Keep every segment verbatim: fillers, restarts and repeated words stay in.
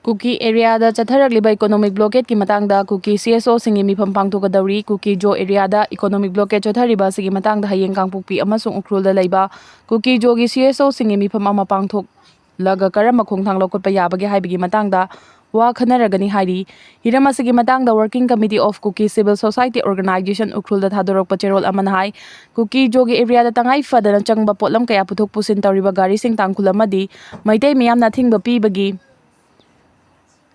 ꯀꯨꯀꯤ ꯑꯦꯔꯤꯌꯥꯗ ꯆꯠꯊꯔꯛꯂꯤꯕ ꯏꯀꯣꯅꯣꯃꯤꯛ ꯕ꯭ꯂꯣꯀꯦꯠꯀꯤ ꯃꯇꯥꯡꯗ ꯀꯨꯀꯤ C S ꯑꯣꯁꯤꯡꯒꯤ ꯃꯤꯐꯝ ꯄꯥꯡꯊꯣꯛꯀꯗꯧꯔꯤ꯫ ꯀꯨꯀꯤ ꯖꯣ ꯑꯦꯔꯤꯌꯥꯗ ꯏꯀꯣꯅꯣꯃꯤꯛ ꯕ꯭ꯂꯣꯀꯦꯠ ꯆꯠꯊꯔꯤꯕ ꯑꯁꯤꯒꯤ ꯃꯇꯥꯡꯗ ꯍꯌꯦꯡ ꯀꯥꯡꯄꯣꯛꯄꯤ ꯑꯃꯁꯨꯡ ꯎꯈ꯭ꯔꯨꯜꯗ ꯂꯩꯕ ꯀꯨꯀꯤ ꯖꯣꯒꯤ ꯁꯤ ꯑꯦꯁ ꯑꯣꯁꯤꯡꯒꯤ ꯃꯤꯐꯝ ꯑꯃ ꯄꯥꯡꯊꯣꯛꯂꯒ ꯀꯔꯝꯕ ꯈꯣꯡꯊꯥꯡ ꯂꯧꯈꯠꯄ ꯌꯥꯕꯒꯦ ꯍꯥꯏꯕꯒꯤ ꯃꯇꯥꯡꯗ ꯋꯥ ꯈꯟꯅꯔꯒꯅꯤ ꯍꯥꯏꯔꯤ꯫ ꯍꯤꯔꯝ ꯑꯁꯤꯒꯤ ꯃꯇꯥꯡꯗ Working Committee of Kuki Civil Society Organization ꯎꯈ꯭ꯔꯨꯜꯗ ꯊꯥꯗꯣꯔꯛꯄ ꯆꯦꯔꯣꯜ ꯑꯃꯅ ꯍꯥꯏ, ꯀꯨꯀꯤ ꯖꯣꯒꯤ ꯑꯦꯔꯤꯌꯥꯗ ꯇꯉꯥꯏ ꯐꯗꯅ ꯆꯪꯕ ꯄꯣꯠꯂꯝ ꯀꯌꯥ ꯄꯨꯊꯣꯛ ꯄꯨꯁꯤꯟ ꯇꯧꯔꯤꯕ ꯒꯥꯔꯤꯁꯤꯡ ꯇꯥꯡꯈꯨꯜ ꯑꯃꯗꯤ ꯃꯩꯇꯩ ꯃꯤꯌꯥꯝꯅ ꯑꯊꯤꯡꯕ ꯄꯤꯕꯒꯤ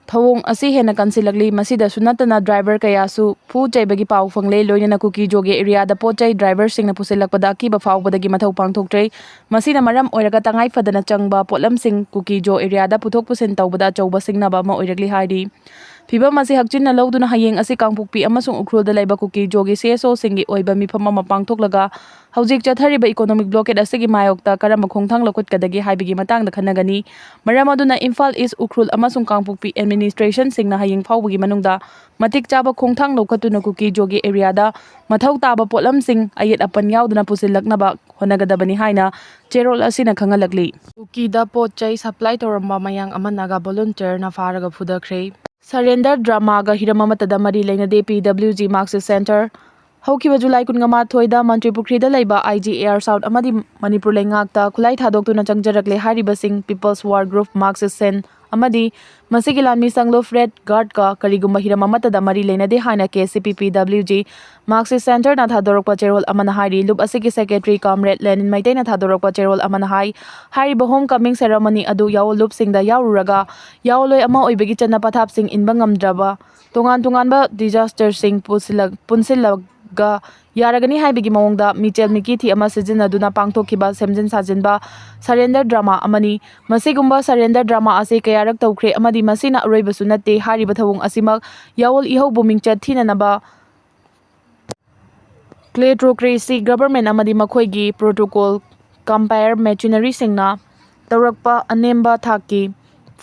ꯊꯧꯑꯣꯡ ꯑꯁꯤ ꯍꯦꯟꯅ ꯀꯟꯁꯤꯜꯂꯛꯂꯤ꯫ ꯃꯁꯤꯗꯁꯨ ꯅꯠꯇꯅ ꯗ꯭ꯔꯥꯏꯚꯔ ꯀꯌꯥꯁꯨ ꯐꯨ ꯆꯩꯕꯒꯤ ꯄꯥꯎ ꯐꯪꯂꯦ꯫ ꯂꯣꯏꯅꯅ ꯀꯨꯀꯤ ꯖꯣꯒꯤ ꯑꯦꯔꯤꯌꯥꯗ ꯄꯣꯠ ꯆꯩ ꯗ꯭ꯔꯥꯏꯚꯔꯁꯤꯡꯅ ꯄꯨꯁꯤꯜꯂꯛꯄꯗ ꯑꯀꯤꯕ ꯐꯥꯎꯕꯗꯒꯤ ꯃꯊꯧ ꯄꯥꯡꯊꯣꯛꯇ꯭ꯔꯦ꯫ ꯃꯁꯤꯅ ꯃꯔꯝ ꯑꯣꯏꯔꯒ ꯇꯉꯥꯏ ꯐꯗꯅ ꯆꯪꯕ ꯄꯣꯠꯂꯝꯁꯤꯡ ꯀꯨꯀꯤ ꯖꯣ ꯑꯦꯔꯤꯌꯥꯗ ꯄꯨꯊꯣꯛ ꯄꯨꯁꯤꯟ ꯇꯧꯕꯗ ꯑꯆꯧꯕ ꯁꯤꯡꯅꯕ ꯑꯃ ꯑꯣꯏꯔꯛꯂꯤ ꯍꯥꯏꯔꯤ꯫ ꯐꯤꯚꯝ ꯑꯁꯤ ꯍꯛꯆꯤꯟꯅ ꯂꯧꯗꯨꯅ ꯍꯌꯦꯡ ꯑꯁꯤ ꯀꯥꯡꯄꯣꯛꯄꯤ ꯑꯃꯁꯨꯡ ꯎꯈ꯭ꯔꯨꯜꯗ ꯂꯩꯕ ꯀꯨꯀꯤ ꯖꯣꯒꯤ ꯁꯤ ꯑꯦꯁ ꯑꯣꯁꯤꯡꯒꯤ ꯑꯣꯏꯕ ꯃꯤꯐꯝ ꯑꯃ ꯄꯥꯡꯊꯣꯛꯂꯒ ꯍꯧꯖꯤꯛ ꯆꯠꯊꯔꯤꯕ ꯏꯀꯣꯅꯣꯃꯤꯛ ꯕ꯭ꯂꯣꯀꯦꯠ ꯑꯁꯤꯒꯤ ꯃꯥꯌꯣꯛꯇ ꯀꯔꯝꯕ ꯈꯣꯡꯊꯥꯡ ꯂꯧꯈꯠꯀꯗꯒꯦ ꯍꯥꯏꯕꯒꯤ ꯃꯇꯥꯡꯗ ꯈꯟꯅꯒꯅꯤ꯫ ꯃꯔꯝ ꯑꯗꯨꯅ ꯏꯝꯐꯥꯜ ꯏꯁ, ꯎꯈ꯭ꯔꯨꯜ ꯑꯃꯁꯨꯡ ꯀꯥꯡꯄꯣꯛꯄꯤ ꯑꯦꯗꯃꯤꯅꯤꯁꯇ꯭ꯔꯦꯁꯟꯁꯤꯡꯅ ꯍꯌꯦꯡ ꯐꯥꯎꯕꯒꯤ ꯃꯅꯨꯡꯗ ꯃꯇꯤꯛ ꯆꯥꯕ ꯈꯣꯡꯊꯥꯡ ꯂꯧꯈꯠꯇꯨꯅ ꯀꯨꯀꯤ ꯖꯣꯒꯤ ꯑꯦꯔꯤꯌꯥꯗ ꯃꯊꯧ ꯇꯥꯕ ꯄꯣꯠꯂꯝꯁꯤꯡ ꯑꯌꯦꯠ ꯑꯄꯟ ꯌꯥꯎꯗꯅ ꯄꯨꯁꯤꯜꯂꯛꯅꯕ ꯍꯣꯠꯅꯒꯗꯕꯅꯤ ꯍꯥꯏꯅ ꯆꯦꯔꯣꯜ ꯑꯁꯤꯅ ꯈꯪꯍꯜꯂꯛꯂꯤ꯫ ꯀꯨꯀꯤꯗ ꯄꯣꯠ ꯆꯩ ꯁꯄ꯭ꯂꯥꯏ ꯇꯧꯔꯝꯕ ꯃꯌꯥꯡ ꯑꯃ ꯅꯥꯒꯥ ꯚꯣꯂꯨꯟꯇꯤꯌꯔꯅ ꯐꯥꯔꯒ ꯐꯨꯗꯈ꯭ꯔꯦ꯫ ꯁꯔꯦꯟꯗꯔ ꯗ꯭ꯔꯃꯥꯒ ꯍꯤꯔꯝ ꯑꯃꯠꯇꯗ ꯃꯔꯤ ꯂꯩꯅꯗꯦ, ꯄꯤ ꯗꯕ꯭ꯂꯤꯎ ꯖꯤ ꯃꯥꯔꯛꯁꯤꯁ ꯁꯦꯟꯇꯔ꯫ ꯍꯧꯈꯤꯕ ꯖꯨꯂꯥꯏ ꯀꯨꯟꯃꯥꯊꯣꯏꯗ ꯃꯟꯇ꯭ꯔꯤꯄꯨꯈ꯭ꯔꯤꯗ ꯂꯩꯕ ꯑꯥꯏ ꯖꯤ ꯑꯦ ꯑꯥꯔ ꯁꯥꯎꯠ ꯑꯃꯗꯤ ꯃꯅꯤꯄꯨꯔ ꯂꯩꯉꯥꯛꯇ ꯈꯨꯠꯂꯥꯏ ꯊꯥꯗꯣꯛꯇꯨꯅ ꯆꯪꯖꯔꯛꯂꯦ ꯍꯥꯏꯔꯤꯕꯁꯤꯡ People's War Group, Marxist Sen ꯑꯃꯗꯤ ꯃꯁꯤꯒꯤ ꯂꯥꯟꯃꯤ ꯁꯪꯂꯨꯞ ꯔꯦꯗ ꯒꯥꯔꯗꯀ ꯀꯔꯤꯒꯨꯝꯕ ꯍꯤꯔꯝ ꯑꯃꯠꯇꯗ ꯃꯔꯤ ꯂꯩꯅꯗꯦ ꯍꯥꯏꯅ ꯀꯦ ꯁꯤ ꯄꯤ ꯄꯤ ꯗꯕ꯭ꯂꯤꯎ ꯖꯤ ꯃꯥꯔꯛꯁꯤꯁ ꯁꯦꯟꯇꯔꯅ ꯊꯥꯗꯣꯔꯛꯄ ꯆꯦꯔꯣꯜ ꯑꯃꯅ ꯍꯥꯏꯔꯤ꯫ ꯂꯨꯞ ꯑꯁꯤꯒꯤ ꯁꯦꯀ꯭ꯔꯦꯇꯔꯤ ꯀꯝꯔꯦꯗ ꯂꯦꯅꯤꯟ ꯃꯩꯇꯩꯅ ꯊꯥꯗꯣꯔꯛꯄ ꯆꯦꯔꯣꯜ ꯑꯃꯅ ꯍꯥꯏ, ꯍꯥꯏꯔꯤꯕ ꯍꯣꯝ ꯀꯃꯤꯡ ꯁꯦꯔꯦꯃꯣꯅꯤ ꯑꯗꯨ ꯌꯥꯑꯣꯜ ꯂꯨꯞꯁꯤꯡꯗ ꯌꯥꯎꯔꯨꯔꯒ ꯌꯥꯑꯣꯜꯂꯣꯏ ꯑꯃ ꯑꯣꯏꯕꯒꯤ ꯆꯠꯅ ꯄꯊꯥꯞꯁꯤꯡ ꯏꯟꯕ ꯉꯝꯗ꯭ꯔꯕ ꯇꯣꯉꯥꯟ ꯇꯣꯉꯥꯟꯕ ꯗꯤꯖꯥꯁꯇꯔꯁꯤꯡ ꯄꯨꯁꯤꯜꯂꯛ-, ꯄꯨꯟꯁꯤꯜꯂꯒ ꯌꯥꯔꯒꯅꯤ ꯍꯥꯏꯕꯒꯤ ꯃꯑꯣꯡꯗ ꯃꯤꯆꯦꯜ ꯃꯤꯀꯤ ꯊꯤ ꯑꯃ ꯁꯤꯖꯤꯟꯅꯗꯨꯅ ꯄꯥꯡꯊꯣꯛꯈꯤꯕ ꯁꯦꯝꯖꯤꯟ ꯁꯥꯖꯤꯟꯕ ꯁꯔꯦꯟꯗꯔ ꯗ꯭ꯔꯃꯥ ꯑꯃꯅꯤ꯫ ꯃꯁꯤꯒꯨꯝꯕ ꯁꯔꯦꯟꯗꯔ ꯗ꯭ꯔꯃꯥ ꯑꯁꯤ ꯀꯌꯥꯔꯛ ꯇꯧꯈ꯭ꯔꯦ ꯑꯃꯗꯤ ꯃꯁꯤꯅ ꯑꯔꯣꯏꯕꯁꯨ ꯅꯠꯇꯦ꯫ ꯍꯥꯏꯔꯤꯕ ꯊꯧꯑꯣꯡ ꯑꯁꯤꯃꯛ ꯌꯥꯑꯣꯜ ꯏꯍꯧꯕꯨ ꯃꯤꯡꯆꯠ ꯊꯤꯅꯅꯕ ꯀ꯭ꯂꯦꯇ꯭ꯔꯣꯀ꯭ꯔꯦꯁꯤ ꯒꯚꯔꯟꯃꯦꯟꯠ ꯑꯃꯗꯤ ꯃꯈꯣꯏꯒꯤ ꯄ꯭ꯔꯣꯇꯣꯀꯣꯜ ꯀꯝꯄꯥꯌꯔ ꯃꯦꯆꯤꯅꯔꯤꯁꯤꯡꯅ ꯇꯧꯔꯛꯄ ꯑꯅꯦꯝꯕ ꯊꯥꯛꯀꯤ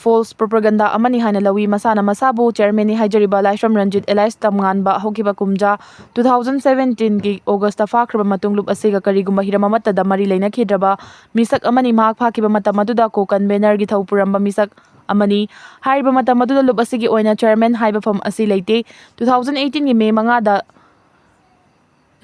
ꯐꯣꯜꯁ ꯄ꯭ꯔꯣꯄꯒꯟꯗꯥ ꯑꯃꯅꯤ ꯍꯥꯏꯅ ꯂꯧꯏ꯫ ꯃꯁꯥꯅ ꯃꯁꯥꯕꯨ ꯆꯤꯌꯔꯃꯦꯟꯅꯤ ꯍꯥꯏꯖꯔꯤꯕ ꯂꯥꯏꯁ꯭ꯔꯝ ꯔꯟꯖꯤꯠ ꯑꯦꯂꯥꯏꯁ ꯇꯝꯉꯥꯟꯕ ꯍꯧꯈꯤꯕ ꯀꯨꯝꯖꯥ two thousand seventeen ꯒꯤ ꯑꯣꯒꯁꯇ ꯐꯥꯈ꯭ꯔꯕ ꯃꯇꯨꯡ ꯂꯨꯞ ꯑꯁꯤꯒ ꯀꯔꯤꯒꯨꯝꯕ ꯍꯤꯔꯝ ꯑꯃꯠꯇꯗ ꯃꯔꯤ ꯂꯩꯅꯈꯤꯗ꯭ꯔꯕ ꯃꯤꯁꯛ ꯑꯃꯅꯤ꯫ ꯃꯍꯥꯛ ꯐꯥꯈꯤꯕ ꯃꯇꯝ ꯑꯗꯨꯗ ꯀꯣ ꯀꯟꯚꯦꯅꯔꯒꯤ ꯊꯧ ꯄꯨꯔꯝꯕ ꯃꯤꯁꯛ ꯑꯃꯅꯤ꯫ ꯍꯥꯏꯔꯤꯕ ꯃꯇꯝ ꯑꯗꯨꯗ ꯂꯨꯞ ꯑꯁꯤꯒꯤ ꯑꯣꯏꯅ ꯆꯤꯌꯔꯃꯦꯟ ꯍꯥꯏꯕ ꯐꯝ ꯑꯁꯤ ꯂꯩꯇꯦ꯫ Two thousand eighteen ꯒꯤ May ꯃꯉꯥꯗ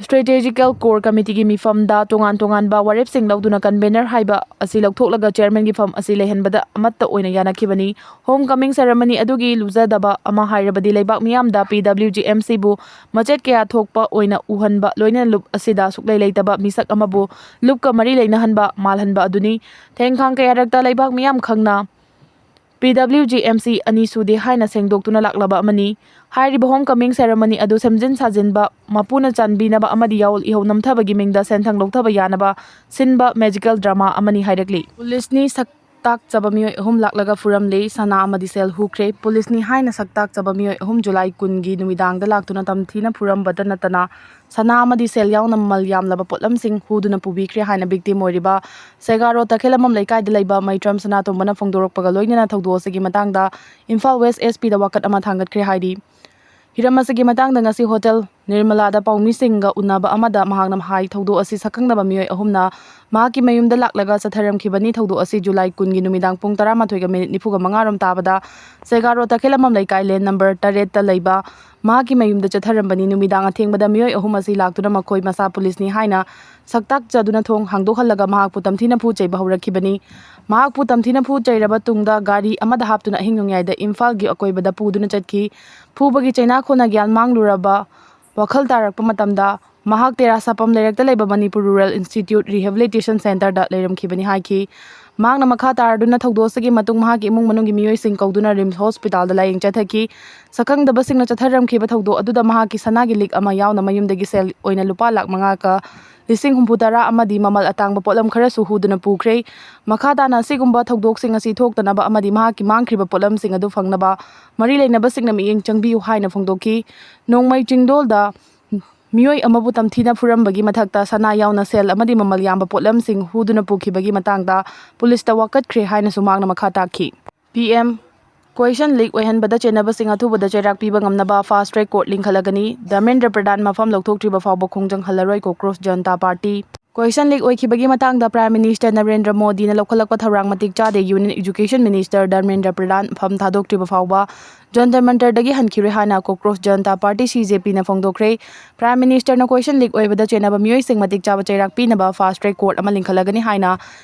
Strategical Core Committee ꯒꯤ ꯃꯤꯐꯝꯗ ꯇꯣꯉꯥꯟ ꯇꯣꯉꯥꯟꯕ ꯋꯥꯔꯦꯞꯁꯤꯡ ꯂꯧꯗꯨꯅ convener ꯍꯥꯏꯕ ꯑꯁꯤ ꯂꯧꯊꯣꯛꯂꯒ ꯆꯤꯌꯔꯃꯦꯟꯒꯤ ꯐꯝ ꯑꯁꯤ ꯂꯩꯍꯟꯕꯗ ꯑꯃꯠꯇ ꯑꯣꯏꯅ ꯌꯥꯅꯈꯤꯕꯅꯤ꯫ Home coming ceremony ꯑꯗꯨꯒꯤ ꯂꯨꯖꯗꯕ ꯑꯃ ꯍꯥꯏꯔꯕꯗꯤ ꯂꯩꯕꯥꯛ ꯃꯤꯌꯥꯝꯗ P W G M C ꯕꯨ ꯃꯆꯦꯠ ꯀꯌꯥ ꯊꯣꯛꯄ ꯑꯣꯏꯅ ꯎꯍꯟꯕ, ꯂꯣꯏꯅꯅ ꯂꯨꯞ ꯑꯁꯤꯗ ꯁꯨꯛꯂꯩ ꯂꯩꯇꯕ ꯃꯤꯁꯛ ꯑꯃꯕꯨ ꯂꯨꯞꯀ ꯃꯔꯤ ꯂꯩꯅꯍꯟꯕ, ꯃꯥꯜꯍꯟꯕ ꯑꯗꯨꯅꯤ꯫ ꯊꯦꯡꯈꯥꯡ ꯀꯌꯥꯔꯛꯇ ꯂꯩꯕꯥꯛ ꯃꯤꯌꯥꯝ ꯈꯪꯅ P W G M C ꯑꯅꯤ ꯁꯨꯗꯦ ꯍꯥꯏꯅ ꯁꯦꯡꯗꯣꯛꯇꯨꯅ ꯂꯥꯛꯂꯕ ꯑꯃꯅꯤ꯫ ꯍꯥꯏꯔꯤꯕ home coming ceremony ꯑꯗꯨ ꯁꯦꯝꯖꯤꯟ ꯁꯥꯖꯤꯟꯕ, ꯃꯄꯨꯅ ꯆꯥꯟꯕꯤꯅꯕ ꯑꯃꯗꯤ ꯌꯥꯑꯣꯜ ꯏꯍꯧ ꯅꯝꯊꯕꯒꯤ ꯃꯤꯡꯗ ꯁꯦꯟꯊꯪ ꯂꯧꯊꯕ ꯌꯥꯅꯕ ꯁꯤꯟꯕ magical drama ꯑꯃꯅꯤ ꯍꯥꯏꯔꯛꯂꯤ꯫ ꯄꯨꯂꯤꯁꯅꯤ ꯁꯛ ꯇꯥꯛꯆꯕ ꯃꯤꯑꯣꯏ ꯑꯍꯨꯝ ꯂꯥꯛꯂꯒ ꯐꯨꯔꯝꯂꯦ꯫ ꯁꯅꯥ ꯑꯃꯗꯤ ꯁꯦꯜ ꯍꯨꯈ꯭ꯔꯦ꯫ ꯄꯨꯂꯤꯁꯅꯤ ꯍꯥꯏꯅ ꯁꯛ ꯇꯥꯛꯆꯕ ꯃꯤꯑꯣꯏ ꯑꯍꯨꯝ July ꯀꯨꯟꯒꯤ ꯅꯨꯃꯤꯗꯥꯡꯗ ꯂꯥꯛꯇꯨꯅ ꯇꯝꯊꯤꯅ ꯐꯨꯔꯝꯕꯇ ꯅꯠꯇꯅ ꯁꯅꯥ ꯑꯃꯗꯤ ꯁꯦꯜ ꯌꯥꯎꯅ ꯃꯃꯜ ꯌꯥꯝꯂꯕ ꯄꯣꯠꯂꯝꯁꯤꯡ ꯍꯨꯗꯨꯅ ꯄꯨꯕꯤꯈ꯭ꯔꯦ ꯍꯥꯏꯅ victim ꯑꯣꯏꯔꯤꯕ ꯁꯦꯒꯥꯔꯣ ꯇꯈꯦꯂꯝꯕꯝ ꯂꯩꯀꯥꯏꯗ ꯂꯩꯕ ꯃꯩꯇ꯭ꯔꯝ ꯁꯅꯥꯇꯣꯝꯕꯅ ꯐꯣꯡꯗꯣꯔꯛꯄꯒ ꯂꯣꯏꯅꯅ ꯊꯧꯗꯣꯛ ꯑꯁꯤꯒꯤ ꯃꯇꯥꯡꯗ ꯏꯝꯐꯥꯜ West S P ꯗ ꯋꯥꯀꯠ ꯑꯃ ꯊꯥꯡꯒꯠꯈ꯭ꯔꯦ ꯍꯥꯏꯔꯤ꯫ ꯍꯤꯔꯝ ꯑꯁꯤꯒꯤ ꯃꯇꯥꯡꯗ ꯉꯁꯤ ꯍꯣꯇꯦꯜ ꯅꯤꯔꯃꯂꯥꯗ ꯄꯥꯎꯃꯤꯁꯤꯡꯒ ꯎꯅꯕ ꯑꯃꯗ ꯃꯍꯥꯛꯅ ꯍꯥꯏ, ꯊꯧꯗꯣꯛ ꯑꯁꯤ ꯁꯛꯈꯪꯗꯕ ꯃꯤꯑꯣꯏ ꯑꯍꯨꯝꯅ ꯃꯍꯥꯛꯀꯤ ꯃꯌꯨꯝꯗ ꯂꯥꯛꯂꯒ ꯆꯠꯊꯔꯝꯈꯤꯕꯅꯤ꯫ ꯊꯧꯗꯣꯛ ꯑꯁꯤ July ꯀꯨꯟꯒꯤ ꯅꯨꯃꯤꯗꯥꯡ ꯄꯨꯡ ꯇꯔꯥꯃꯥꯊꯣꯏꯒ minute ꯅꯤꯐꯨꯒ ꯃꯉꯥ ꯔꯣꯝ ꯇꯥꯕꯗ ꯁꯦꯒꯥꯔꯣ ꯇꯈꯦꯂꯝꯕꯝ ꯂꯩꯀꯥꯏ lane number ꯇꯔꯦꯠꯇ ꯂꯩꯕ ꯃꯍꯥꯛꯀꯤ ꯃꯌꯨꯝꯗ ꯆꯠꯊꯔꯝꯕꯅꯤ꯫ ꯅꯨꯃꯤꯗꯥꯡ ꯑꯊꯦꯡꯕꯗ ꯃꯤꯑꯣꯏ ꯑꯍꯨꯝ ꯑꯁꯤ ꯂꯥꯛꯇꯨꯅ ꯃꯈꯣꯏ ꯃꯁꯥ ꯄꯨꯂꯤꯁꯅꯤ ꯍꯥꯏꯅ ꯁꯛꯇꯥꯛꯆꯗꯨꯅ ꯊꯣꯡ ꯍꯥꯡꯗꯣꯛꯍꯜꯂꯒ ꯃꯍꯥꯛꯄꯨ ꯇꯝꯊꯤꯅ ꯐꯨ ꯆꯩꯕ ꯍꯧꯔꯛꯈꯤꯕꯅꯤ꯫ ꯃꯍꯥꯛꯄꯨ ꯇꯝꯊꯤꯅ ꯐꯨ ꯆꯩꯔꯕ ꯇꯨꯡꯗ ꯒꯥꯔꯤ ꯑꯃꯗ ꯍꯥꯞꯇꯨꯅ ꯑꯍꯤꯡ ꯅꯣꯡꯌꯥꯏꯗ ꯏꯝꯐꯥꯜꯒꯤ ꯑꯀꯣꯏꯕꯗ ꯄꯨꯗꯨꯅ ꯆꯠꯈꯤ꯫ ꯐꯨꯕꯒꯤ ꯆꯩꯅꯥꯈꯣꯟꯅ ꯒ꯭ꯌꯥꯟ ꯃꯥꯡꯂꯨꯔꯕ ꯋꯥꯈꯜ ꯇꯥꯔꯛꯄ ꯃꯇꯝꯗ ꯃꯍꯥꯛ ꯇꯦꯔꯥ ꯁꯥꯄꯝ ꯂꯩꯔꯛꯇ ꯂꯩꯕ ꯃꯅꯤꯄꯨꯔ Rural Institute Rehabilitation Centreꯗ ꯂꯩꯔꯝꯈꯤꯕꯅꯤ ꯍꯥꯏꯈꯤ꯫ ꯃꯍꯥꯛꯅ ꯃꯈꯥ ꯇꯥꯔꯗꯨꯅ ꯊꯧꯗꯣꯛ ꯑꯁꯤꯒꯤ ꯃꯇꯨꯡ ꯃꯍꯥꯛꯀꯤ ꯏꯃꯨꯡ ꯃꯅꯨꯡꯒꯤ ꯃꯤꯑꯣꯏꯁꯤꯡ ꯀꯧꯗꯨꯅ RIMS hospitalꯗ ꯂꯥꯌꯦꯡ ꯆꯠꯊꯈꯤ꯫ ꯁꯛꯈꯪꯗꯕꯁꯤꯡꯅ ꯆꯠꯊꯔꯝꯈꯤꯕ ꯊꯧꯗꯣꯛ ꯑꯗꯨꯗ ꯃꯍꯥꯛꯀꯤ ꯁꯅꯥꯒꯤ ꯂꯤꯛ ꯑꯃ ꯌꯥꯎꯅ ꯃꯌꯨꯝꯗꯒꯤ ꯁꯦꯜ ꯑꯣꯏꯅ ꯂꯨꯄꯥ ꯂꯥꯈ ꯃꯉꯥꯒ ꯂꯤꯁꯤꯡ ꯍꯨꯝꯐꯨ ꯇꯔꯥ ꯑꯃꯗꯤ ꯃꯃꯜ ꯑꯇꯥꯡꯕ ꯄꯣꯠꯂꯝ ꯈꯔꯁꯨ ꯍꯨꯗꯨꯅ ꯄꯨꯈ꯭ꯔꯦ꯫ ꯃꯈꯥ ꯇꯥꯅ ꯑꯁꯤꯒꯨꯝꯕ ꯊꯧꯗꯣꯛꯁꯤꯡ ꯑꯁꯤ ꯊꯣꯛꯇꯅꯕ ꯑꯃꯗꯤ ꯃꯍꯥꯛꯀꯤ ꯃꯥꯡꯈ꯭ꯔꯤꯕ ꯄꯣꯠꯂꯝꯁꯤꯡ ꯑꯗꯨ ꯐꯪꯅꯕ ꯃꯔꯤ ꯂꯩꯅꯕꯁꯤꯡꯅ ꯃꯤꯠꯌꯦꯡ ꯆꯪꯕꯤꯌꯨ ꯍꯥꯏꯅ ꯐꯣꯡꯗꯣꯛꯈꯤ꯫ ꯅꯣꯡꯃꯩ ꯆꯤꯡꯗꯣꯜꯗ ꯃꯤꯑꯣꯏ ꯑꯃꯕꯨ ꯇꯝꯊꯤꯅ ꯐꯨꯔꯝꯕꯒꯤ ꯃꯊꯛꯇ ꯁꯅꯥ ꯌꯥꯎꯅ ꯁꯦꯜ ꯑꯃꯗꯤ ꯃꯃꯜ ꯌꯥꯝꯕ ꯄꯣꯠꯂꯝꯁꯤꯡ ꯍꯨꯗꯨꯅ ꯄꯨꯈꯤꯕꯒꯤ ꯃꯇꯥꯡꯗ ꯄꯨꯂꯤꯁꯇ ꯋꯥꯀꯠꯈ꯭ꯔꯦ ꯍꯥꯏꯅꯁꯨ ꯃꯍꯥꯛꯅ ꯃꯈꯥ ꯇꯥꯛꯈꯤ꯫ P M, Question leak ꯑꯣꯏꯍꯟꯕꯗ ꯆꯦꯟꯅꯕꯁꯤꯡ ꯑꯊꯨꯕꯗ ꯆꯩꯔꯥꯛ ꯄꯤꯕ ꯉꯝꯅꯕ fast track court ꯂꯤꯡꯈꯠꯂꯒꯅꯤ꯫ ꯙꯔꯃꯦꯟꯗ꯭ꯔ ꯄ꯭ꯔꯙꯥꯟ ꯃꯐꯝ ꯂꯧꯊꯣꯛꯇ꯭ꯔꯤꯕ ꯐꯥꯎꯕ ꯈꯣꯡꯖꯪ ꯍꯜꯂꯔꯣꯏ Cockroach Janata Party꯫ Question leak ꯑꯣꯏꯈꯤꯕꯒꯤ ꯃꯇꯥꯡꯗ Prime Minister ꯅꯔꯦꯟꯗ꯭ꯔ ꯃꯣꯗꯤꯅ ꯂꯧꯈꯠꯂꯛꯄ ꯊꯧꯔꯥꯡ ꯃꯇꯤꯛ ꯆꯥꯗꯦ, Union Education Minister ꯙꯔꯃꯦꯟꯗ꯭ꯔ ꯄ꯭ꯔꯙꯥꯟ ꯐꯝ ꯊꯥꯗꯣꯛꯇ꯭ꯔꯤꯕ ꯐꯥꯎꯕ ꯖꯟꯇꯔ ꯃꯟꯇꯔꯗꯒꯤ ꯍꯟꯈꯤꯔꯣꯏ ꯍꯥꯏꯅ ꯀꯣꯀ꯭ꯔꯣꯁ ꯖꯟꯇꯥ ꯄꯥꯔꯇꯤ ꯁꯤ ꯖꯦ ꯄꯤꯅ ꯐꯣꯡꯗꯣꯛꯈ꯭ꯔꯦ꯫ Prime Minister ꯅ question leak ꯑꯣꯏꯕꯗ ꯆꯦꯟꯅꯕ ꯃꯤꯑꯣꯏꯁꯤꯡ ꯃꯇꯤꯛ ꯆꯥꯕ ꯆꯩꯔꯥꯛ ꯄꯤꯅꯕ fast track court ꯑꯃ ꯂꯤꯡꯈꯠꯂꯒꯅꯤ ꯍꯥꯏꯅ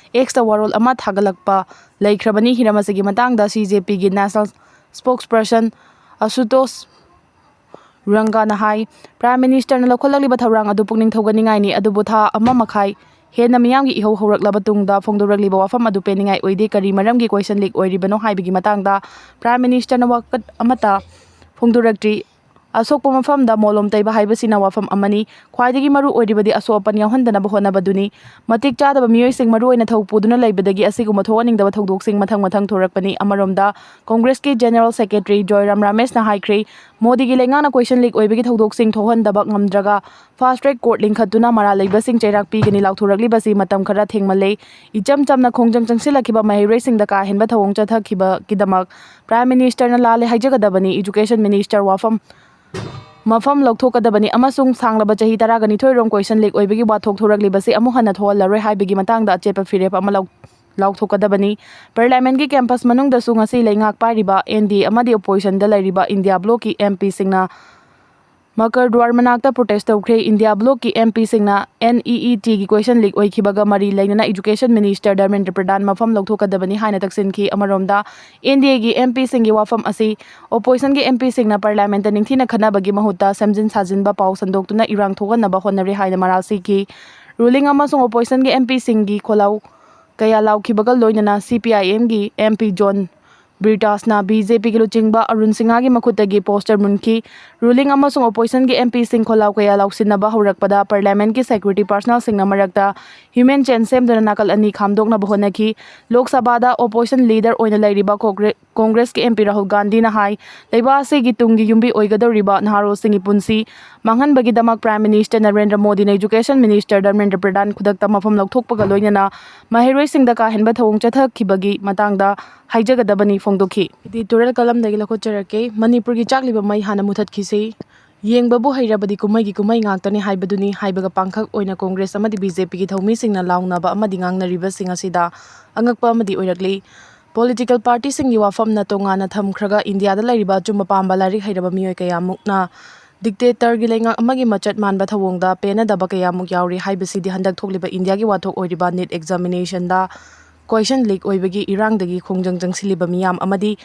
X ꯇ ꯋꯥꯔꯣꯜ ꯑꯃ ꯊꯥꯒꯠꯂꯛꯄ ꯂꯩꯈ꯭ꯔꯕꯅꯤ꯫ ꯍꯤꯔꯝ ꯑꯁꯤꯒꯤ ꯃꯇꯥꯡꯗ ꯁꯤ ꯖꯦ ꯄꯤꯒꯤ National Spokesperson ꯑꯁꯨꯇꯣꯁ ꯔꯪꯒꯥꯅ ꯍꯥꯏ, Prime Minister ꯅ ꯂꯧꯈꯠꯂꯛꯂꯤꯕ ꯊꯧꯔꯥꯡ ꯑꯗꯨ ꯄꯨꯛꯅꯤꯡ ꯊꯧꯒꯠꯅꯤꯡꯉꯥꯏꯅꯤ, ꯑꯗꯨꯕꯨ ꯊꯥ ꯑꯃ ꯃꯈꯥꯏ ꯍꯦꯟꯅ ꯃꯤꯌꯥꯝꯒꯤ ꯏꯍꯧ ꯍꯧꯔꯛꯂꯕ ꯇꯨꯡꯗ ꯐꯣꯡꯗꯣꯔꯛꯂꯤꯕ ꯋꯥꯐꯝ ꯑꯗꯨ ꯄꯦꯟꯅꯤꯡꯉꯥꯏ ꯑꯣꯏꯗꯦ꯫ ꯀꯔꯤ ꯃꯔꯝꯒꯤ question leak ꯑꯣꯏꯔꯤꯕꯅꯣ ꯍꯥꯏꯕꯒꯤ ꯃꯇꯥꯡꯗ Prime Minister ꯅ ꯋꯥꯀꯠ ꯑꯃꯠꯇ ꯐꯣꯡꯗꯣꯔꯛꯇ꯭ꯔꯤ꯫ ꯑꯁꯣꯛꯄ ꯃꯐꯝꯗ ꯃꯣꯂꯣꯝ ꯇꯩꯕ ꯍꯥꯏꯕꯁꯤꯅ ꯋꯥꯐꯝ ꯑꯃꯅꯤ꯫ ꯈ꯭ꯋꯥꯏꯗꯒꯤ ꯃꯔꯨ ꯑꯣꯏꯔꯤꯕꯗꯤ ꯑꯁꯣꯛ ꯑꯄꯟ ꯌꯥꯎꯍꯟꯗꯅꯕ ꯍꯣꯠꯅꯕꯗꯨꯅꯤ꯫ ꯃꯇꯤꯛ ꯆꯥꯗꯕ ꯃꯤꯑꯣꯏꯁꯤꯡ ꯃꯔꯨꯑꯣꯏꯅ ꯊꯧ ꯄꯨꯗꯨꯅ ꯂꯩꯕꯗꯒꯤ ꯑꯁꯤꯒꯨꯝꯕ ꯊꯣꯛꯍꯟꯅꯤꯡꯗꯕ ꯊꯧꯗꯣꯛꯁꯤꯡ ꯃꯊꯪ ꯃꯊꯪ ꯊꯣꯔꯛꯄꯅꯤ꯫ ꯑꯃꯔꯣꯝꯗ, ꯀꯣꯡꯒ꯭ꯔꯦꯁꯀꯤ General Secretary ꯖꯣꯏꯔꯥꯝ ꯔꯥꯃꯦꯁꯅ ꯍꯥꯏꯈ꯭ꯔꯦ, ꯃꯣꯗꯤꯒꯤ ꯂꯩꯉꯥꯛꯅ question leak ꯑꯣꯏꯕꯒꯤ ꯊꯧꯗꯣꯛꯁꯤꯡ ꯊꯣꯛꯍꯟꯗꯕ ꯉꯝꯗ꯭ꯔꯒ fast track court ꯂꯤꯡꯈꯠꯇꯨꯅ ꯃꯔꯥꯜ ꯂꯩꯕꯁꯤꯡ ꯆꯩꯔꯥꯛ ꯄꯤꯒꯅꯤ ꯂꯥꯎꯊꯣꯔꯛꯂꯤꯕꯁꯤ ꯃꯇꯝ ꯈꯔ ꯊꯦꯡꯃꯜꯂꯦ꯫ ꯏꯆꯝ ꯆꯝꯅ ꯈꯣꯡꯖꯪ ꯆꯪꯁꯤꯜꯂꯛꯈꯤꯕ ꯃꯍꯩꯔꯣꯏꯁꯤꯡꯗ ꯀꯥ ꯍꯦꯟꯕ ꯊꯧꯑꯣꯡ ꯆꯠꯊꯈꯤꯕꯒꯤꯗꯃꯛ Prime Minister ꯅ ꯂꯥꯜꯂꯦ ꯍꯥꯏꯖꯒꯗꯕꯅꯤ꯫ Education Minister ꯋꯥꯐꯝ ꯃꯐꯝ ꯂꯧꯊꯣꯛꯀꯗꯕꯅꯤ ꯑꯃꯁꯨꯡ ꯁꯥꯡꯂꯕ ꯆꯍꯤ ꯇꯔꯥꯒ ꯅꯤꯊꯣꯏ ꯔꯣꯝ question leak ꯑꯣꯏꯕꯒꯤ ꯋꯥꯊꯣꯛ ꯊꯣꯔꯛꯂꯤꯕꯁꯤ ꯑꯃꯨꯛ ꯍꯟꯅ ꯊꯣꯛꯍꯜꯂꯔꯣꯏ ꯍꯥꯏꯕꯒꯤ ꯃꯇꯥꯡꯗ ꯑꯆꯦꯠꯄ ꯐꯤꯔꯦꯞ ꯑꯃ ꯂꯧ-, ꯂꯥꯎꯊꯣꯛꯀꯗꯕꯅꯤ꯫ Parliament ꯀꯤ campus ꯃꯅꯨꯡꯗꯁꯨ ꯉꯁꯤ ꯂꯩꯉꯥꯛ ꯄꯥꯏꯔꯤꯕ N D A ꯑꯃꯗꯤ opposition ꯗ ꯂꯩꯔꯤꯕ India Bloc ꯀꯤ M P ꯁꯤꯡꯅ ꯃꯀꯔ ꯗ꯭ꯋꯥꯔ ꯃꯅꯥꯛꯇ protest ꯇꯧꯈ꯭ꯔꯦ꯫ India Bloc ꯀꯤ M P ꯁꯤꯡꯅ N E E T ꯒꯤ question leak ꯑꯣꯏꯈꯤꯕꯒ ꯃꯔꯤ ꯂꯩꯅꯅ Education Minister ꯙꯔꯃꯦꯟꯗ꯭ꯔ ꯄ꯭ꯔꯙꯥꯟ ꯃꯐꯝ ꯂꯧꯊꯣꯛꯀꯗꯕꯅꯤ ꯍꯥꯏꯅ ꯇꯛꯁꯤꯟꯈꯤ꯫ ꯑꯃꯔꯣꯝꯗ, N D A ꯒꯤ M P ꯁꯤꯡꯒꯤ ꯋꯥꯐꯝ ꯑꯁꯤ opposition ꯒꯤ M P ꯁꯤꯡꯅ Parliament ꯇ ꯅꯤꯡꯊꯤꯅ ꯈꯟꯅꯕꯒꯤ ꯃꯍꯨꯠꯇ ꯁꯦꯝꯖꯤꯟ ꯁꯥꯖꯤꯟꯕ ꯄꯥꯎ ꯁꯟꯗꯣꯛꯇꯨꯅ ꯏꯔꯥꯡ ꯊꯣꯛꯍꯟꯅꯕ ꯍꯣꯠꯅꯔꯦ ꯍꯥꯏꯅ ꯃꯔꯥꯜ ꯁꯤꯈꯤ꯫ Ruling ꯑꯃꯁꯨꯡ opposition ꯒꯤ M P ꯁꯤꯡꯒꯤ ꯈꯣꯜꯂꯥꯎ ꯀꯌꯥ ꯂꯥꯎꯈꯤꯕꯒ ꯂꯣꯏꯅꯅ C P I M ꯒꯤ M P ꯖꯣꯟ ꯕ꯭ꯔꯤꯇꯥꯁꯅ B J P ꯒꯤ ꯂꯨꯆꯤꯡꯕ ꯑꯔꯨꯟ ꯁꯤꯡꯍꯒꯤ ꯃꯈꯨꯠꯇꯒꯤ poster ꯃꯨꯟꯈꯤ꯫ Ruling ꯑꯃꯁꯨꯡ opposition ꯒꯤ M P ꯁꯤꯡ ꯈꯣꯜꯂꯥꯎ ꯀꯌꯥ ꯂꯥꯎꯁꯤꯟꯅꯕ ꯍꯧꯔꯛꯄꯗ Parliament ꯀꯤ security personnel ꯁꯤꯡꯅ ꯃꯔꯛꯇ human chain ꯁꯦꯝꯗꯨꯅ ꯅꯥꯀꯜ ꯑꯅꯤ ꯈꯥꯝꯗꯣꯛꯅꯕ ꯍꯣꯠꯅꯈꯤ꯫ ꯂꯣꯛ ꯁꯚꯥꯗ opposition leader ꯑꯣꯏꯅ ꯂꯩꯔꯤꯕ ꯀꯣꯒ꯭ꯔꯦ-, ꯀꯣꯡꯒ꯭ꯔꯦꯁꯀꯤ M P ꯔꯥꯍꯨꯜ ꯒꯥꯟꯙꯤꯅ ꯍꯥꯏ, ꯂꯩꯕꯥꯛ ꯑꯁꯤꯒꯤ ꯇꯨꯡꯒꯤ ꯌꯨꯝꯕꯤ ꯑꯣꯏꯒꯗꯧꯔꯤꯕ ꯅꯍꯥꯔꯣꯜꯁꯤꯡꯒꯤ ꯄꯨꯟꯁꯤ ꯃꯥꯡꯍꯟꯕꯒꯤꯗꯃꯛ Prime Minister ꯅꯔꯦꯟꯗ꯭ꯔ ꯃꯣꯗꯤꯅ Education Minister ꯙꯔꯃꯦꯟꯗ꯭ꯔ ꯄ꯭ꯔꯙꯥꯟ ꯈꯨꯗꯛꯇ ꯃꯐꯝ ꯂꯧꯊꯣꯛꯄꯒ ꯂꯣꯏꯅꯅ ꯃꯍꯩꯔꯣꯏꯁꯤꯡꯗ ꯀꯥ ꯍꯦꯟꯕ ꯊꯧꯑꯣꯡ ꯆꯠꯊꯈꯤꯕꯒꯤ ꯃꯇꯥꯡꯗ ꯍꯥꯏꯖꯒꯗꯕꯅꯤ ꯐꯣꯡꯗꯣꯛꯈꯤ꯫ Editorial column ꯗꯒꯤ ꯂꯧꯈꯠꯆꯔꯛꯀꯦ꯫ ꯃꯅꯤꯄꯨꯔꯒꯤ ꯆꯥꯛꯂꯤꯕ ꯃꯩ ꯍꯥꯟꯅ ꯃꯨꯊꯠꯈꯤꯁꯤ꯫ ꯌꯦꯡꯕꯕꯨ ꯍꯩꯔꯕꯗꯤ ꯀꯨꯝꯍꯩꯒꯤ ꯀꯨꯝꯍꯩ ꯉꯥꯛꯇꯅꯤ ꯍꯥꯏꯕꯗꯨꯅꯤ ꯍꯥꯏꯕꯒ ꯄꯥꯡꯈꯛ ꯑꯣꯏꯅ ꯀꯣꯡꯒ꯭ꯔꯦꯁ ꯑꯃꯗꯤ ꯕꯤ ꯖꯦ ꯄꯤꯒꯤ ꯊꯧꯃꯤꯁꯤꯡꯅ ꯂꯥꯎꯅꯕ ꯑꯃꯗꯤ ꯉꯥꯡꯅꯔꯤꯕꯁꯤꯡ ꯑꯁꯤꯗ ꯑꯉꯛꯄ ꯑꯃꯗꯤ ꯑꯣꯏꯔꯛꯂꯤ꯫ ꯄꯣꯂꯤꯇꯤꯀꯦꯜ ꯄꯥꯔꯇꯤꯁꯤꯡꯒꯤ ꯋꯥꯐꯝꯅ ꯇꯣꯉꯥꯟꯅ ꯊꯝꯈ꯭ꯔꯒ ꯏꯟꯗꯤꯌꯥꯗ ꯂꯩꯔꯤꯕ ꯑꯆꯨꯝꯕ ꯄꯥꯝꯕ ꯂꯥꯏꯔꯤꯛ ꯍꯩꯔꯕ ꯃꯤꯑꯣꯏ ꯀꯌꯥꯃꯨꯛꯅ ꯗꯤꯛꯇꯦꯇꯔꯒꯤ ꯂꯩꯉꯥꯛ ꯑꯃꯒꯤ ꯃꯆꯠ ꯃꯥꯟꯕ ꯊꯧꯑꯣꯡꯗ ꯄꯦꯟꯅꯗꯕ ꯀꯌꯥꯃꯨꯛ ꯌꯥꯎꯔꯤ ꯍꯥꯏꯕꯁꯤꯗꯤ ꯍꯟꯗꯛ ꯊꯣꯛꯂꯤꯕ ꯏꯟꯗꯤꯌꯥꯒꯤ ꯋꯥꯊꯣꯛ ꯑꯣꯏꯔꯤꯕ ꯅꯤꯠ ꯑꯦꯛꯖꯥꯃꯤꯅꯦꯁꯟꯗ ꯀꯣꯏꯁꯟ ꯂꯤꯛ ꯑꯣꯏꯕꯒꯤ ꯏꯔꯥꯡꯗꯒꯤ ꯈꯣꯡꯖꯪ ꯆꯪꯁꯤꯜꯂꯤꯕ ꯃꯤꯌꯥꯝ ꯑꯃꯗꯤ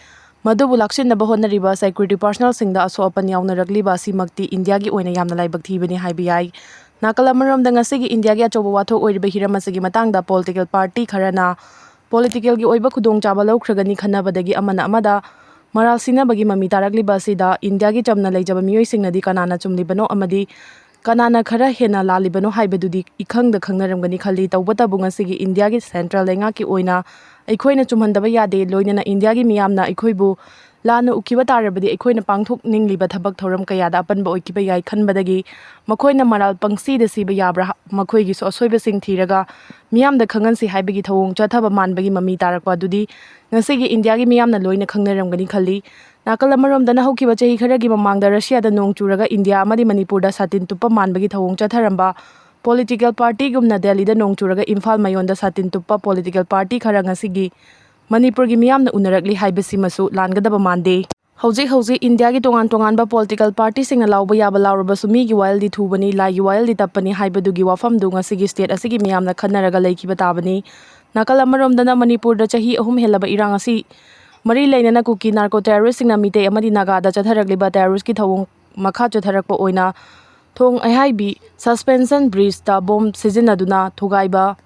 ꯃꯗꯨꯕꯨ ꯂꯥꯛꯁꯤꯟꯅꯕ ꯍꯣꯠꯅꯔꯤꯕ ꯁꯦꯀ꯭ꯌꯨꯔꯤꯇꯤ ꯄꯥꯔꯁꯅꯦꯜꯁꯤꯡꯗ ꯑꯁꯣꯛ ꯑꯄꯟ ꯌꯥꯎꯅꯔꯛꯂꯤꯕ ꯑꯁꯤꯃꯛꯇꯤ ꯏꯟꯗꯤꯌꯥꯒꯤ ꯑꯣꯏꯅ ꯌꯥꯝꯅ ꯂꯥꯏꯕꯛ ꯊꯤꯕꯅꯤ ꯍꯥꯏꯕ ꯌꯥꯏ꯫ ꯅꯥꯀꯜ ꯑꯃꯔꯣꯝꯗ ꯉꯁꯤꯒꯤ ꯏꯟꯗꯤꯌꯥꯒꯤ ꯑꯆꯧꯕ ꯋꯥꯊꯣꯛ ꯑꯣꯏꯔꯤꯕ ꯍꯤꯔꯝ ꯑꯁꯤꯒꯤ ꯃꯇꯥꯡꯗ ꯄꯣꯂꯤꯇꯤꯀꯦꯜ ꯄꯥꯔꯇꯤ ꯈꯔꯅ ꯄꯣꯂꯤꯇꯤꯀꯦꯜꯒꯤ ꯑꯣꯏꯕ ꯈꯨꯗꯣꯡꯆꯥꯕ ꯂꯧꯈ꯭ꯔꯒꯅꯤ ꯈꯟꯅꯕꯗꯒꯤ ꯑꯃꯅ ꯑꯃꯗ ꯃꯔꯥꯜ ꯁꯤꯅꯕꯒꯤ ꯃꯃꯤ ꯇꯥꯔꯛꯂꯤꯕ ꯑꯁꯤꯗ ꯏꯟꯗꯤꯌꯥꯒꯤ ꯆꯝꯅ ꯂꯩꯖꯕ ꯃꯤꯑꯣꯏꯁꯤꯡꯅꯗꯤ ꯀꯅꯥꯅ ꯆꯨꯝꯂꯤꯕꯅꯣ ꯑꯃꯗꯤ ꯀꯅꯥꯅ ꯈꯔ ꯍꯦꯟꯅ ꯂꯥꯜꯂꯤꯕꯅꯣ ꯍꯥꯏꯕꯗꯨꯗꯤ ꯏꯈꯪꯗ ꯈꯪꯅꯔꯝꯒꯅꯤ ꯈꯜꯂꯤ꯫ ꯇꯧꯕꯇꯕꯨ ꯉꯁꯤꯒꯤ ꯏꯟꯗꯤꯌꯥꯒꯤ ꯁꯦꯟꯇ꯭ꯔꯦꯜ ꯂꯩꯉꯥꯛꯀꯤ ꯑꯣꯏꯅ ꯑꯩꯈꯣꯏꯅ ꯆꯨꯝꯍꯟꯗꯕ ꯌꯥꯗꯦ, ꯂꯣꯏꯅꯅ ꯏꯟꯗꯤꯌꯥꯒꯤ ꯃꯤꯌꯥꯝꯅ ꯑꯩꯈꯣꯏꯕꯨ ꯂꯥꯟꯅ ꯎꯈꯤꯕ ꯇꯥꯔꯕꯗꯤ ꯑꯩꯈꯣꯏꯅ ꯄꯥꯡꯊꯣꯛꯅꯤꯡꯂꯤꯕ ꯊꯕꯛ ꯊꯧꯔꯝ ꯀꯌꯥꯗ ꯑꯄꯟꯕ ꯑꯣꯏꯈꯤꯕ ꯌꯥꯏ ꯈꯟꯕꯗꯒꯤ ꯃꯈꯣꯏꯅ ꯃꯔꯥꯜ ꯄꯪꯁꯤꯗ ꯁꯤꯕ ꯌꯥꯕ꯭ꯔꯥ, ꯃꯈꯣꯏꯒꯤꯁꯨ ꯑꯁꯣꯏꯕꯁꯤꯡ ꯊꯤꯔꯒ ꯃꯤꯌꯥꯝꯗ ꯈꯪꯍꯟꯁꯤ ꯍꯥꯏꯕꯒꯤ ꯊꯧꯑꯣꯡ ꯆꯠꯊꯕ ꯃꯥꯟꯕꯒꯤ ꯃꯃꯤ ꯇꯥꯔꯛꯄ ꯑꯗꯨꯗꯤ ꯉꯁꯤꯒꯤ ꯏꯟꯗꯤꯌꯥꯒꯤ ꯃꯤꯌꯥꯝꯅ ꯂꯣꯏꯅ ꯈꯪꯅꯔꯝꯒꯅꯤ ꯈꯜꯂꯤ꯫ ꯅꯥꯀꯜ ꯑꯃꯔꯣꯝꯗꯅ ꯍꯧꯈꯤꯕ ꯆꯍꯤ ꯈꯔꯒꯤ ꯃꯃꯥꯡꯗ ꯔꯁꯤꯌꯥꯗ ꯅꯣꯡ ꯆꯨꯔꯒ ꯏꯟꯗꯤꯌꯥ ꯑꯃꯗꯤ ꯃꯅꯤꯄꯨꯔꯗ ꯁꯥꯇꯤꯟ ꯇꯨꯞꯄ ꯃꯥꯟꯕꯒꯤ ꯊꯧꯑꯣꯡ ꯆꯠꯊꯔꯝꯕ ꯄꯣꯂꯤꯇꯤꯀꯦꯜ ꯄꯥꯔꯇꯤꯒꯨꯝꯅ ꯗꯦꯜꯂꯤꯗ ꯅꯣꯡ ꯆꯨꯔꯒ ꯏꯝꯐꯥꯜ ꯃꯌꯣꯟꯗ ꯁꯥꯇꯤꯟ ꯇꯨꯞꯄ ꯄꯣꯂꯤꯇꯤꯀꯦꯜ ꯄꯥꯔꯇꯤ ꯈꯔ ꯉꯁꯤꯒꯤ ꯃꯅꯤꯄꯨꯔꯒꯤ ꯃꯤꯌꯥꯝꯅ ꯎꯅꯔꯛꯂꯤ ꯍꯥꯏꯕꯁꯤꯃꯁꯨ ꯂꯥꯟꯒꯗꯕ ꯃꯥꯟꯗꯦ꯫ ꯍꯧꯖꯤꯛ ꯍꯧꯖꯤꯛ ꯏꯟꯗꯤꯌꯥꯒꯤ ꯇꯣꯉꯥꯟ ꯇꯣꯉꯥꯟꯕ ꯄꯣꯂꯤꯇꯤꯀꯦꯜ ꯄꯥꯔꯇꯤꯁꯤꯡꯅ ꯂꯥꯎꯕ ꯌꯥꯕ ꯂꯥꯎꯔꯕꯁꯨ ꯃꯤꯒꯤ ꯋꯥꯌꯦꯜꯗꯤ ꯊꯨꯕꯅꯤ, ꯂꯥꯏꯒꯤ ꯋꯥꯌꯦꯜꯗꯤ ꯇꯞꯄꯅꯤ ꯍꯥꯏꯕꯗꯨꯒꯤ ꯋꯥꯐꯝꯗꯨ ꯉꯁꯤꯒꯤ ꯁ꯭ꯇꯦꯠ ꯑꯁꯤꯒꯤ ꯃꯤꯌꯥꯝꯅ ꯈꯟꯅꯔꯒ ꯂꯩꯈꯤꯕ ꯇꯥꯕꯅꯤ꯫ ꯅꯥꯀꯜ ꯑꯃꯔꯣꯝꯗꯅ ꯃꯅꯤꯄꯨꯔꯗ ꯆꯍꯤ ꯑꯍꯨꯝ ꯍꯦꯜꯂꯕ ꯏꯔꯥꯡ ꯑꯁꯤ ꯃꯔꯤ ꯂꯩꯅꯅ ꯀꯨꯀꯤ ꯅꯥꯔꯀꯣ ꯇꯦꯔꯣꯔꯤꯁꯁꯤꯡꯅ ꯃꯤꯇꯩ ꯑꯃꯗꯤ ꯅꯥꯒꯥꯗ ꯆꯠꯊꯔꯛꯂꯤꯕ ꯇꯦꯔꯣꯔꯤꯁꯀꯤ ꯊꯧꯑꯣꯡ ꯃꯈꯥ ꯆꯠꯊꯔꯛꯄ ꯑꯣꯏꯅ ꯊꯣꯡ ꯑꯍꯥꯏꯕꯤ ꯁꯁꯄꯦꯟꯁꯟ ꯕ꯭ꯔꯤꯖꯇ ꯕꯣꯝ ꯁꯤꯖꯤꯟꯅꯗꯨꯅ ꯊꯨꯒꯥꯏꯕ,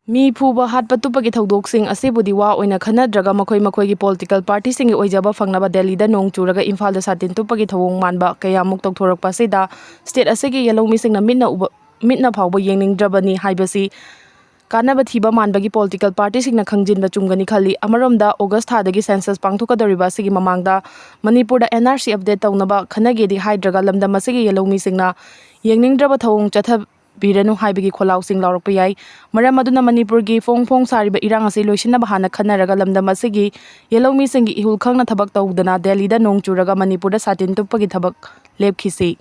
ꯃꯤ ꯐꯨꯕ, ꯍꯥꯠꯄ ꯇꯨꯞꯄꯒꯤ ꯊꯧꯗꯣꯛꯁꯤꯡ ꯑꯁꯤꯕꯨꯗꯤ ꯋꯥ ꯑꯣꯏꯅ ꯈꯟꯅꯗ꯭ꯔꯒ ꯃꯈꯣꯏ ꯃꯈꯣꯏꯒꯤ ꯄꯣꯂꯤꯇꯤꯀꯦꯜ ꯄꯥꯔꯇꯤꯁꯤꯡꯒꯤ ꯑꯣꯏꯖꯕ ꯐꯪꯅꯕ ꯗꯦꯜꯂꯤꯗ ꯅꯣꯡ ꯆꯨꯔꯒ ꯏꯝꯐꯥꯜꯗ ꯁꯥꯇꯤꯟ ꯇꯨꯞꯄꯒꯤ ꯊꯧꯑꯣꯡ ꯃꯥꯟꯕ ꯀꯌꯥꯃꯨꯛ ꯇꯧꯊꯣꯔꯛꯄ ꯑꯁꯤꯗ ꯁ꯭ꯇꯦꯠ ꯑꯁꯤꯒꯤ ꯌꯦꯜꯍꯧꯃꯤꯁꯤꯡꯅ ꯃꯤꯠꯅ ꯎꯕ, ꯃꯤꯠꯅ ꯐꯥꯎꯕ ꯌꯦꯡꯅꯤꯡꯗ꯭ꯔꯕꯅꯤ ꯍꯥꯏꯕꯁꯤ ꯀꯥꯟꯅꯕ ꯊꯤꯕ ꯃꯥꯟꯕꯒꯤ ꯄꯣꯂꯤꯇꯤꯀꯦꯜ ꯄꯥꯔꯇꯤꯁꯤꯡꯅ ꯈꯪꯖꯤꯟꯕ ꯆꯨꯝꯒꯅꯤ ꯈꯜꯂꯤ꯫ ꯑꯃꯔꯣꯝꯗ ꯑꯣꯒꯁ ꯊꯥꯗꯒꯤ ꯁꯦꯟꯁꯁ ꯄꯥꯡꯊꯣꯛꯀꯗꯧꯔꯤꯕ ꯑꯁꯤꯒꯤ ꯃꯃꯥꯡꯗ ꯃꯅꯤꯄꯨꯔꯗ ꯑꯦꯟ ꯑꯥꯔ ꯁꯤ ꯑꯞꯗꯦꯠ ꯇꯧꯅꯕ ꯈꯟꯅꯒꯦꯗꯤ ꯍꯥꯏꯗ꯭ꯔꯒ ꯂꯝꯗꯝ ꯑꯁꯤꯒꯤ ꯌꯦꯜꯍꯧꯃꯤꯁꯤꯡꯅ ꯌꯦꯡꯅꯤꯡꯗ꯭ꯔꯕ ꯊꯧꯑꯣꯡ ꯆꯠꯊꯕꯤꯔꯅꯨ ꯍꯥꯏꯕꯒꯤ ꯈꯣꯜꯂꯥꯎꯁꯤꯡ ꯂꯥꯎꯔꯛꯄ ꯌꯥꯏ꯫ ꯃꯔꯝ ꯑꯗꯨꯅ ꯃꯅꯤꯄꯨꯔꯒꯤ ꯐꯣꯡ ꯐꯣꯡ ꯁꯥꯔꯤꯕ ꯏꯔꯥꯡ ꯑꯁꯤ ꯂꯣꯏꯁꯤꯟꯅꯕ ꯍꯥꯟꯅ ꯈꯟꯅꯔꯒ ꯂꯝꯗꯝ ꯑꯁꯤꯒꯤ ꯌꯦꯜꯍꯧꯃꯤꯁꯤꯡꯒꯤ ꯏꯍꯨꯜ ꯈꯪꯅ ꯊꯕꯛ ꯇꯧꯗꯅ ꯗꯦꯜꯂꯤꯗ ꯅꯣꯡ ꯆꯨꯔꯒ ꯃꯅꯤꯄꯨꯔꯗ ꯁꯥꯇꯤꯟ ꯇꯨꯞꯄꯒꯤ ꯊꯕꯛ ꯂꯦꯞꯈꯤꯁꯤ꯫